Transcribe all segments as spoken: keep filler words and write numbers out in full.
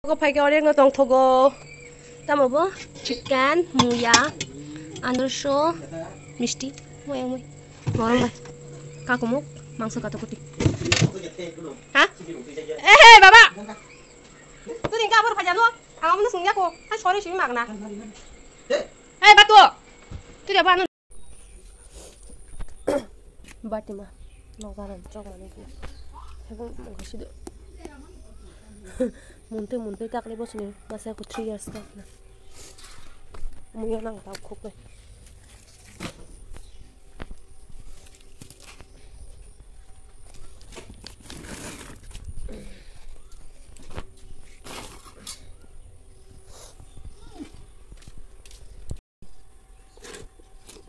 Ko phaikhe orek no tongthogo. Tamo bo chicken, muya, anarso, misti, moyang moi. Morom bai. Kakumuk, mangso kato kuti. Ha? Eh, hey, baba. Tuni ka bor phajano. Ang amno sungya ko. Ha, sorry, simi magna. Hey, batu. Tuni apa anu? Batima, nogaran chok mani kena. Hebo mungkha sido. Muntui muntui takle bosni masa ko three years ka na. Muya nang tau khok le.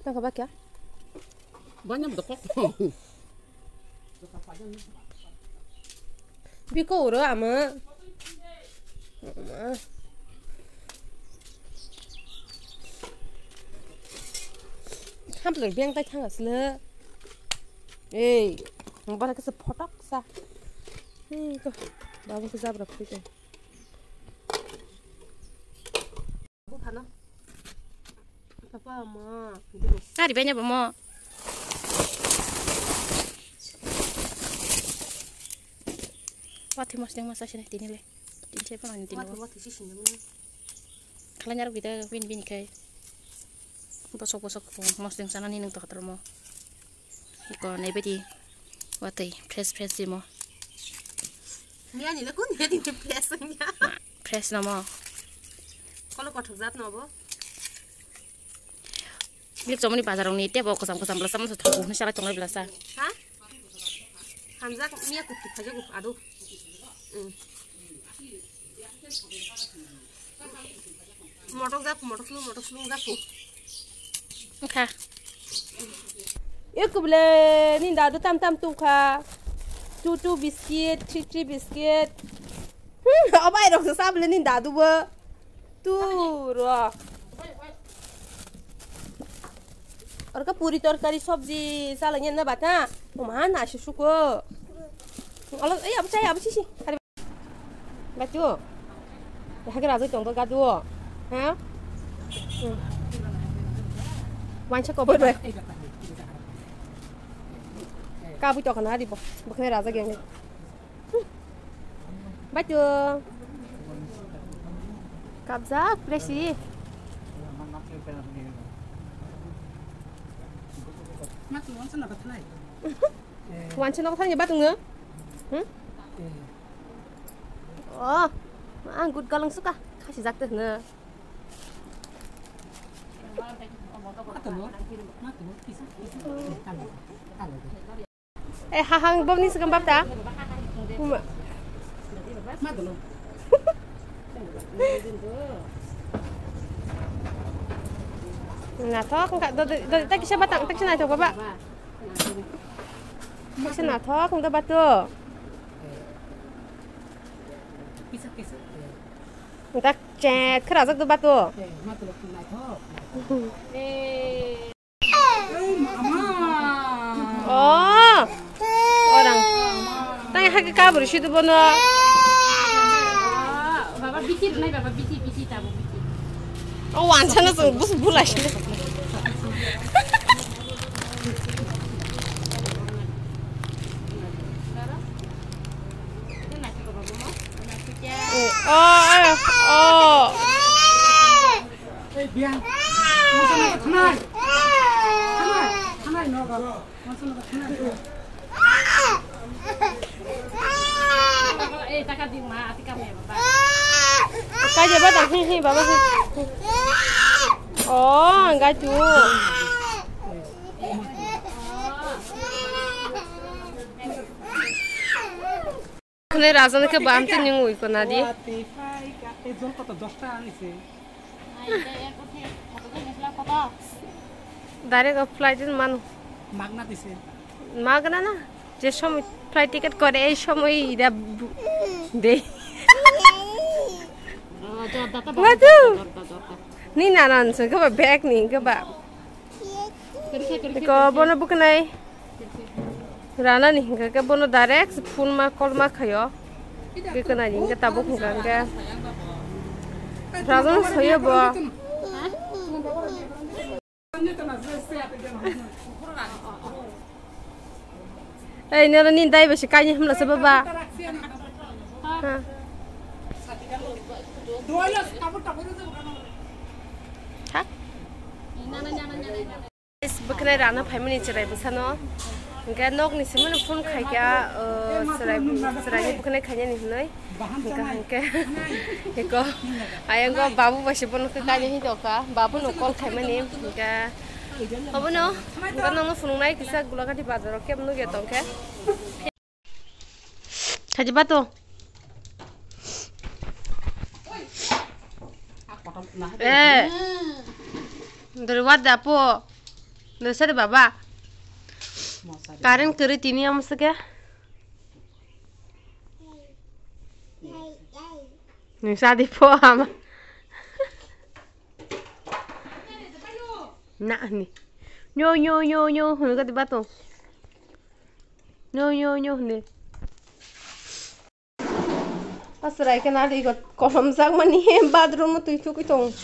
Tangka bakya? Banyak bedekok. Biko uro ama. Ama. Hampler biang tai thang asle. Ei, ang bara kasa photok sa. Hmm, ko. Babu ke jabra photok. Buphano. Papa, ma. Ari banya bo mo. Wathi mosdeng masa sini tini le. Tini saya pernah tini. Wathi, wathi sih sini. Khalanya rok bida bin bin kai. Bosok bosok mosdeng sana ni nang to khatar mo. Iko nai bedi watwi fresh fresh simo. Niya ni le kun niya ni fresh niya. Fresh no mo. Kolo kothok jat no bo. Lik chomoni bazar ni tebo kosam kosam bla sam sa thok ni sala tongnai bla sa. Ha? Hamjak niya kutti khajago adu. Mm. Motok japu, motok sulu, motok sulu japu. Kha. Ekubule ni dadu tam tam tu kha. Two two biscuit, three three biscuit. Hmm, obai rok sa bule ni dadu bo. Tu ro. Orka puri torkari sobji sala nyen na bata. Uma na susuko. Alo, eh, abu chai, abu sisi. Batu. Hake razai tong ga duo. Ha? Hmm. Wansa ko boy boy. Ka bu to kana di bo. Bo khe razai geng. Batu. Kabjak presi. Wansa no thani batu nge. Hmm? Oh, ang good galang suka. Khasi jakte hne. Eh, hahang bom ni sekam bab ta? Kuma. Nathok, engka, do, do, do, tak kisa batang, tak kisa nathok, baba. Kisa nathok, engka batu. Kisa, kisa. Engka chat, kera jak do batu. Eh, matu lo nathok. Eh. Oh. Orang. Tang hake kabur situ bono. Baba biti nai baba biti biti tabu biti. Oh, wansa na so bus bulai. Oh, oh, oh. Ei, biang. Masa masa thanai. Thanai, thanai, no, ba. Masa masa thanai. Eh, taka di ma, ati kami ya, baba. Kaje ba dah, hi, hi, baba, hi. Oh, enggak tuh. Khne rajan khe bam tin ning ui kona di. Wati phai ka, e jol koto dos taka ani se. Direct o flight in manu. Magna dise. Magna na. Je somoy flight ticket kore, ei somoy ida bu-, de. Madu. Ni nanan se kaba bag ni kaba. Iko bono bwkwnai rana ni hingka khe bono direct phone ma call ma khaio. Bwkwnai ni hingka tabuk hingka khe Rajan soyo bo. Ei, nero ni dai besi kaini hamla se baba. Ha. Ha? Bwkhanai rana phaimani chwrai bwsano. Hwnkhe nokni simino phone khaikha, o, chwrai, chwraini bwkhanai khainani hwnwi. Hwnkhe, hwnkhe, eko, ayang go babu bai se bono khe kainwi hwnkhe oka. Babu no call khaimani, hwnkhe, obono, hwnkhe nokno phunuknai kisa Gulagati bazaro kebo nukya tongkhe. Khaji bato. Eh. Dori wad da po. Dori sari baba. Current kiri tini am sege. Nisa di po ama. Na ni. Nyo, nyo, nyo, nyo. Hunu ka di bato. Nyo, nyo, nyo, hwnwi. Aswrai khe nari go kolom jakmani bathroom o twi thugwi tong.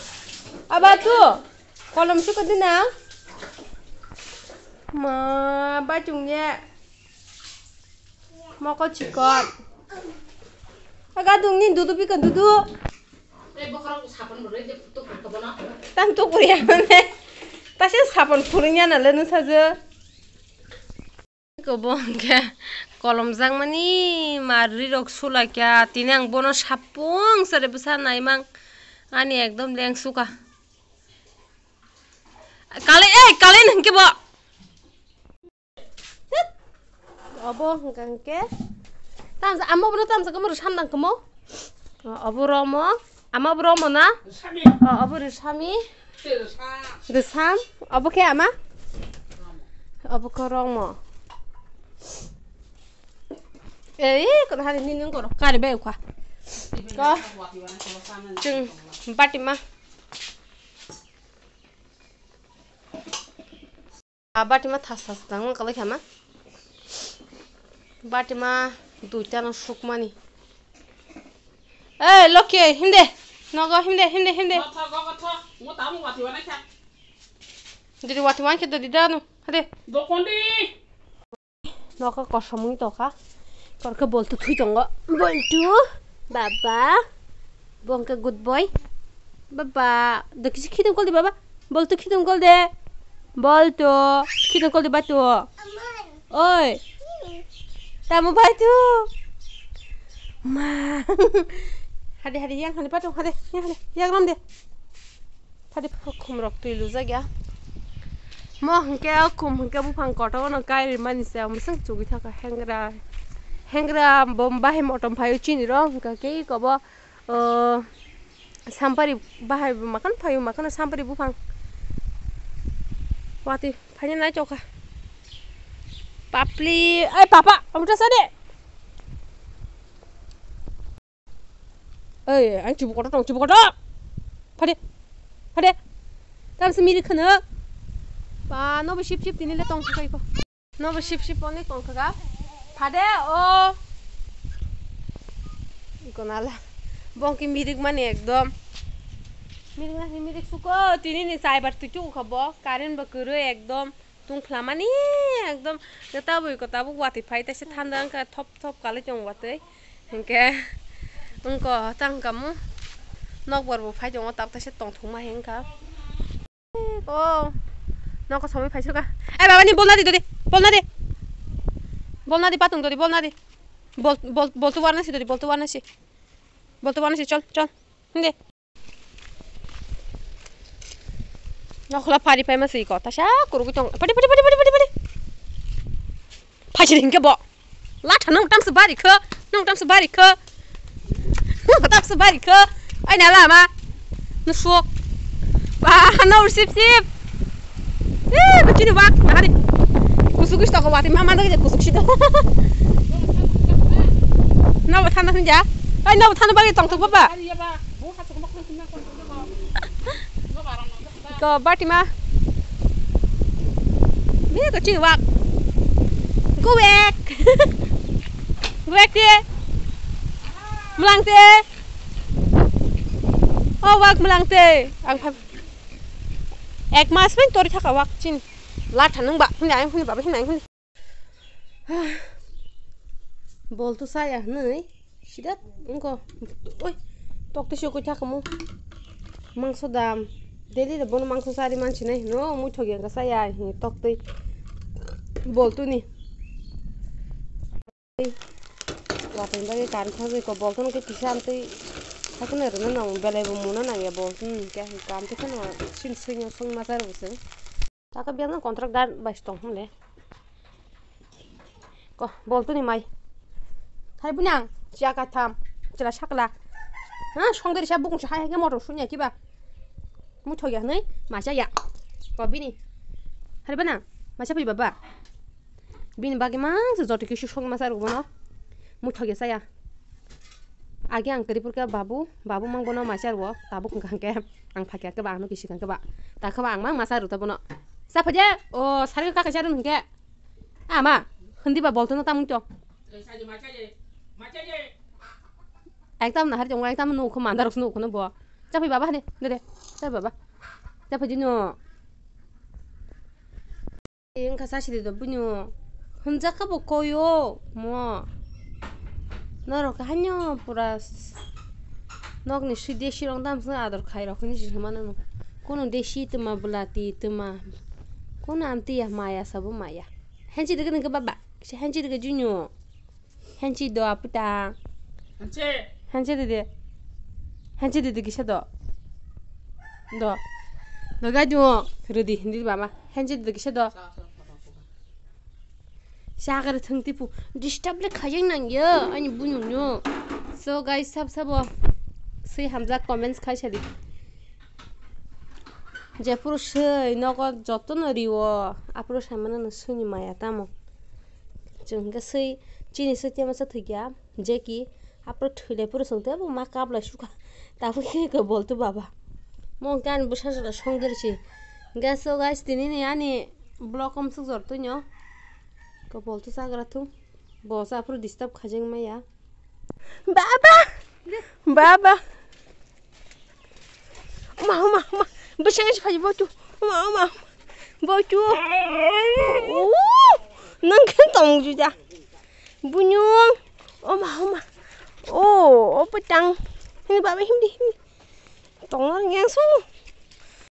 Aba tu kolom sukha dina. Ma bachung ye. Mokol chikon. Aga dungni dudu bikon dudu. Tam tu kuriya mane. Tase sapon phurungya na le nung sajo. Ko bo hwnkhe kolom jakmani ma rirok sulaikha, tini ang bono sapung sari bwsa naimang ani ekdom leng suka. Kale, ei, kale hwnkhe bo. Obo hwnkha hwnkhe. Tamsa, amo bono tamsa komo rwsam nang komo. Obo romo. Ama bo rokmo na? Rwsami. O, abo rwsami. Rwsam. Rwsam. Abo khe ama? Abo khe rokmo. Ei, kono hari nini ngoro kari bai ukha. Ko. Chwng bati ma. A bati ma thas thas tangma kalai khama. Bati ma duita no sukmani. Ei, Loki, himde. Nogo, himde, himde, himde. Gotha, go, gotha. Mo tamo wati wanai kha. Didi wati wanai khe didi dano. Hade. Dokondi. Nogo kosom wngwi tokha. Korkhe boltu thui tongo. Boltu. Baba. Bo hwnkhe good boy. Baba. Do kisi khitung kol di, baba. Boltu khitung kol de. Boltu. Khitung kol de batu. Oi. Tamo batu. Ma. Hade, hade, yang hade, batu, hade, yang hade, yang ram de. Hade, khum rok twi lujak ya. Mo hwnkhe, khum hwnkhe buphang kotor no kai rimani se, mwsang chugui thaka hengra. Hengra, bom bahai motom phaio chini ro, hwnkhe kei kobo. O, sampari bahai makan phaio, makan sampari buphang. Wati phaina nai chokha. Papli, ai papa, amta sade. Ei, ang chibu kotor tong, chibu kotor. Phade, phade. Tamse miri khana. Pa, no bo sip sip tini le tong khakai ko. Nobo sip sip oni tongkha ga. Phade o. Gonala. Bongki mirik mani ekdom. Mirik nasi mirik suko tini ni saibar tu chu khabo. Current bo kwrwi ekdom. Tungphla mani ekdom. Tabuk ko tabuk wati phai taise thanda wngkha thop thop kalai chong watwi. Hinkhe wngko tang kamu. Nokbar bo phai chongo tabuk taise tongthokma hinkha. Oh, nokha samui phaisukha. Ai baba ni bolna di dori, bolna di. Bolna di patung dori, bolna di. Bol, bol, bol tu warna si dori, bol tu warna si. Bol tu warna si, chol, chol. Hindi. Nokhla phari phai ma si ko, tasa kurugui tong. Padi, padi, padi, padi, padi, padi. Phaisiri hinkhe bo. Latha nung tamse bari kho, nung tamse bari kho. Nung tamse bari kho. Ai na lama. Nusuk. Ba, no sip sip. Eh, kuchini wak, na hari. Kusuk is toko wati mama dagi kusuk sito. No thanda sinja. Ai no thanda bari tong tok baba. Ko bati ma. Ni ko chini wak. Go back. Go back te. Mlang te. O O wak mwlang tei ang pha-, ek mas bai tori thaka wak chin. Latha nung ba hwnwi ang hwnwi baba hwnwi ang hwnwi. Boltu saya hwnwi sida wngko. Oi, tok tei sokoi thaka mo. Mangso dam. Daily da bono mangso sari mansinai hwno, mui thogi ang saya hi tok tei. Boltu ni. Watui bagwi kari thangwi ko boltono khe kisa amtwi hakhwna rwna nang belai bo muna nangya boltoni hinkhe amtwi kheno sin swino swngma charwbo chwng. Taka biyang contract dar bai tong hwnle. Ko boltoni mai. Hai bunang chiya katham chwla sakla. Ha songdari sa bukung sa hai hai khe motor sunya kiba. Mui thoya hwnwi masa ya. Ko bini. Hai bunang masa phi baba. Bini bagwi mangsa joto kisu song masa rwbo no. Mui thoge saya. Age ang kwrwi purkha babu, babu mang bono masa rwo, tabuk hwnkha hwnkhe ang phakya khe ba, ano kisi kha khe ba. Ta khe ba ang mang masa rwta bono. Cha phaje, o sari kaka cha rwn hwnkhe. Ama, hwndi ba boltono tamung to. Ekdam nahar jong, ekdam nukho mandarok nukho no bo. Cha phai baba hade, dede. Cha baba. Cha phai dino. Wngkha sasidi do buino hwnjakha bo koyo mo. Norok haino pura s-, nokni sidi sirok damsong ador khairok hinwi se hwnmano no. Kono desi twma bwlati twma. Kono amtwi ya maya sabo maya. Henchi digi nungkha baba. Kisa henchi digi junyo. Henchi do aputa. Hanse. Hanse dede. Hanse dede kisa do. Do. Do gai do. Redi hindi baba. Hanse dede kisa do. Sa, sa, sa, sa, sa. Sagar thung tipu. Disturb le khayang nang ya. Ani bunyu nyo. So guys, sab sabo. Sui hamjak comments khai sadi. Jephuru sui nogo jotono riwo. Aphuru saimano no suni maya tamo. Chwng hwnkhe sui chini sui tema sa thwikya. Jeki, aphuru thwilai phuru chwng tei bo ma kaplai sukha. Tabuk khe khe boltu baba. Mo hwnkhe ani bwsa chwla songdor si. Hwnkhe so guys, tini ni ani vlog om suk jor twi no. Ko boltu chagra thung. Bo sa aphuru disturb khajeng maya. Baba! Baba! Oma, oma, oma. Bwskango se phai boitu. Oma, oma, oma. Boitu. Ooh! Nang khe tong juda. Bunyung. Oma, oma. Oh, opo tang. Hini baba, himdi, himdi. Tong nang yang sung.